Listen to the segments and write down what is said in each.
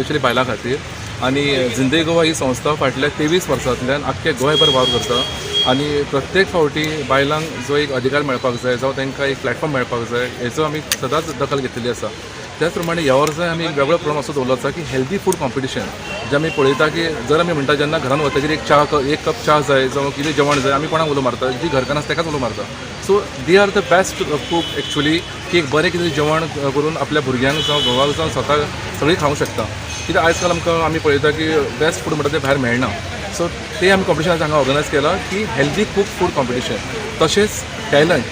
Specially बायलां खातीर. आनी जिंदगी गोवा ही संस्था फाटल्या 23 वर्सांतल्यान आख्खे गोंयभर वावर करता आनी प्रत्येक फावटी बायलांक जो एक अधिकार मेळपाक जाय जावं तांकां एक प्लॅटफॉर्म मेळपाक जाय, हेचो आमी सदांच दखल घेतलेली आसा. त्याच प्रमाणे ह्या वर्सा आमी एक वेगळो प्रोग्राम असो दवरलो आसा की हेल्दी फूड कॉम्पिटिशन, जे आमी पळयता की जर आमी म्हणटा, जेन्ना घरान वतकीर एक कप च्या जाय जावं कितें जेवण जाय, आमी कोणाक उलो मारता? जी घरकान्न आसा ताकाच उलो मारता. So they are the best cook actually, की एक बरें कितें जेवण करून आपल्या भुरग्यांक जावं घोवाक जावं स्वता सगळीं खावंक शकता. कित्याक आयज काल आमकां आमी पळयता की बेस्ट फूड म्हणटा तें भायर मेळना. सो ते आमी कॉम्पिटिशन हांगा ऑर्गनायज केलां की हेल्दी कूक फूड कॉम्पिटिशन. तशेंच टॅलंट,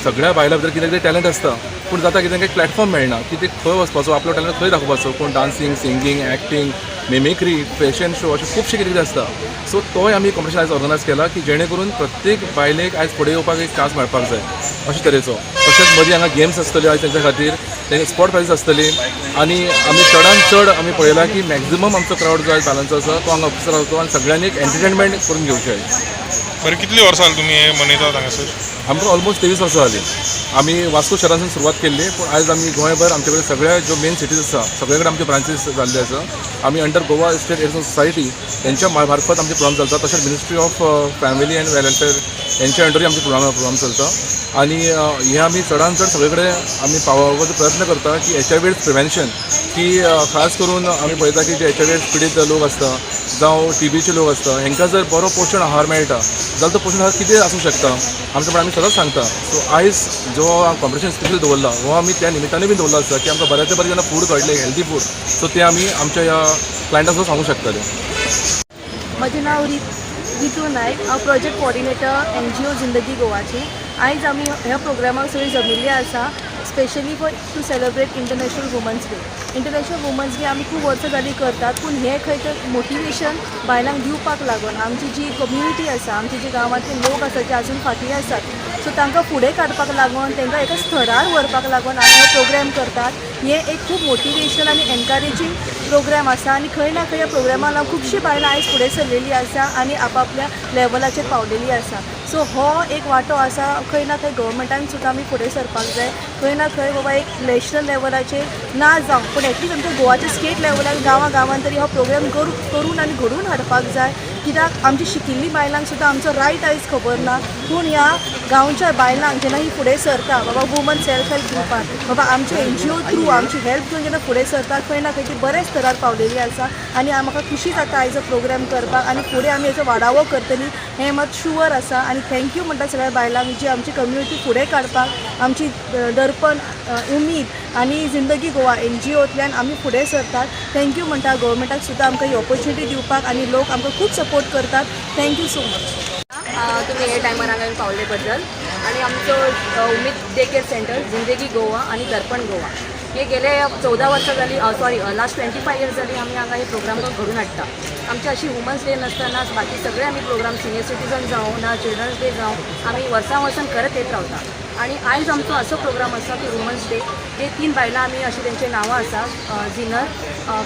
सगळ्या बायलां भितर कितें कितें टॅलंट आसता, पूण जाता कितें, एक प्लॅटफॉर्म मेळना की ते खंय वचपाचो, आपलो टॅलंट खंय दाखोवपाचो. कोण dancing, singing, acting, mimicry, fashion show, अशें खुबशें कितें कितें आसता. सो तोय आमी कॉम्पिटिशन आयज ऑर्गनायज केला की जेणे करून प्रत्येक बायलेक आयज फुडें येवपाक एक चान्स मेळपाक जाय अशे तरेचो. तशेंच मदीं हांगा गेम्स आसतल्यो आयज तेंच्या खातीर, तेंका स्पॉट प्रायजीस आसतली. आनी आमी चडान चड आमी पळयलां की मॅक्झिमम आमचो क्रावड जो आयज बायलांचो आसा तो हांगा उपस्थित रावतो आनी सगळ्यांनी एक एंटरटेनमेंट करून घेवचें आयज. बरें, कितली वर्सां जाली तुमी हे मनयतात हांगासर? आमकां ऑलमोस्ट 23 वर्सां जालीं. आमी वास्को शहरांसून सुरवात केल्ली, पूण आयज आमी गोंयभर आमचे कडेन सगळ्या ज्यो मेन सिटीज आसा सगळे कडेन आमचे ब्रांचीस जाल्ले आसा. आमी under Goa State AIDS Society हेंच्या मार्फत आमचे प्रोग्राम चलता. तशेंच Ministry of Family and Welfare हेंच्या अंडरूय आमचे प्रोग्राम चलता. आनी हे आमी चडान चड सगळे कडेन आमी पावोवपाचो प्रयत्न करता की एचआयवी एड्स प्रिवेन्शन, की खास करून आमी पळयता की जे एचआयवी एड्स पिडीत लोक आसता जावं टीबीचे लोक आसता, हांकां जर बरो पोशण आहार मेळटा जाल्यार तो पोशण आहार कितें आसूं शकता आमच्या प्रमाणे आमी सदांच सांगता. सो आयज जो कॉम्पिटिशन स्पेशल दवरला हो आमी त्या निमित्तानूय बी दवरला आसा की आमकां बऱ्यातले बरें जेन्ना फूड कळटलें, हेल्दी फूड, सो ते आमी आमच्या ह्या क्लायंटांक सुद्दां सांगूंक शकतले. म्हजें नांव रितू नायक. हांव प्रोजेक्ट कोऑर्डिनेटर एनजीओ जिंदगी गोवाची. आयज आमी ह्या प्रोग्रामाक सगळीं जमिल्ली आसा specially for to celebrate International Women's Day. International Women's Day आमी खूब वर्सां जालीं करतात, पूण हें खंय तर मोटिवेशन बायलांक दिवपाक लागून आमची जी कम्युनिटी आसा, आमची जी गांवांतले लोक आसा जे आजून फाटीं आसात, सो तांकां फुडें काडपाक लागून, तांकां एका स्तरार व्हरपाक लागून आमी हो प्रोग्राम करतात. हें एक खूब मोटिवेशन आनी एनकरेजींग प्रोग्राम आसा आनी खंय ना खंय ह्या प्रोग्रामा लागून खुबशीं बायलां आयज फुडें सरलेलीं आसा आनी आपापल्या लेवलाचेर पावलेलीं आसा. सो हो एक वांटो आसा. खंय ना खंय गव्हर्मेंटान सुद्दां आमी फुडें सरपाक जाय. खंय ना खंय बाबा एक नॅशनल लेवलाचेर ना जावं, पूण एटलिस्ट आमच्या गोवाच्या स्टेट लेवलार गांवां गांवान तरी हो प्रोग्राम करून आनी घडोवन हाडपाक जाय. कित्याक आमची शिकिल्लीं बायलांक सुद्दां आमचो रायट आयज खबर ना, पूण ह्या गांवच्या बायलांक जेन्ना ही फुडें सरता बाबा वुमन सेल्फ हेल्प ग्रुपान, बाबा आमच्या एनजीओ थ्रू आमची हेल्प घेवन जेन्ना फुडें सरतात, खंय ना खंय ती बऱ्या स्तरार पावलेली आसा. आनी म्हाका खुशी जाता आयज हो प्रोग्राम करपाक आनी फुडें आमी हेचो वाडावो करतली हें मात शुअर आसा. आनी thank you म्हणटा सगळ्या बायलांक जी आमची कम्युनिटी फुडें काडपाक आमची दर्पण, उमीद आनी जिंदगी गोवा एनजीओतल्यान आमी फुडें सरतात. Thank you म्हणटा गव्हर्मेंटाक सुद्दां आमकां ही ऑपॉर्च्युनिटी दिवपाक आनी लोक आमकां खूब सपोर्ट करतात. Thank you so much. तुम्ही हे टायमार हांगा येवन पावले बद्दल. आणि आमचो उमेद डे केअर सेंटर, जिंदगी गोवा आणि दर्पण गोवा हे गेले 14 वर्सां जाली, सॉरी, लास्ट 25 इयर्स जाली आमी हांगा हे प्रोग्राम घडून हाडटा. आमचे अशी वुमन्स डे नासतना बाकी सगळे आमी प्रोग्राम, सिनियर सिटीजन जावं ना चिल्ड्रन्स डे जावं, आमी वर्सां वर्सान करत येत रावता. आणि आयज आमचो असो प्रोग्राम आसा की वुमन्स डे, जे तीन बायलां आमी अशी तेंची नांवां आसा, झिनर,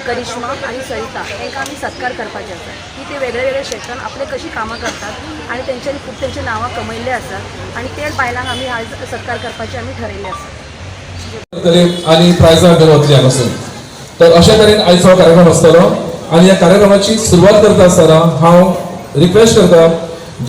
करिश्मा आनी सरिता, तांकां आमी सत्कार करपाचे आसा की ते वेगळे वेगळे क्षेत्रान आपले कशी कामां करतात आनी तेंच्यांनी खूब तेंची नांवां कमयल्ले आसात आनी ते बायलांक आमी आयज सत्कार करपाचे आमी ठरयल्ले आसा. करतले आनी प्रायजां घेवन वतली हांगासून. तर अशा तरेन आयचो हो कार्यक्रम आसतलो आनी ह्या कार्यक्रमाची सुरवात करता आसतना हांव रिक्वेस्ट करता.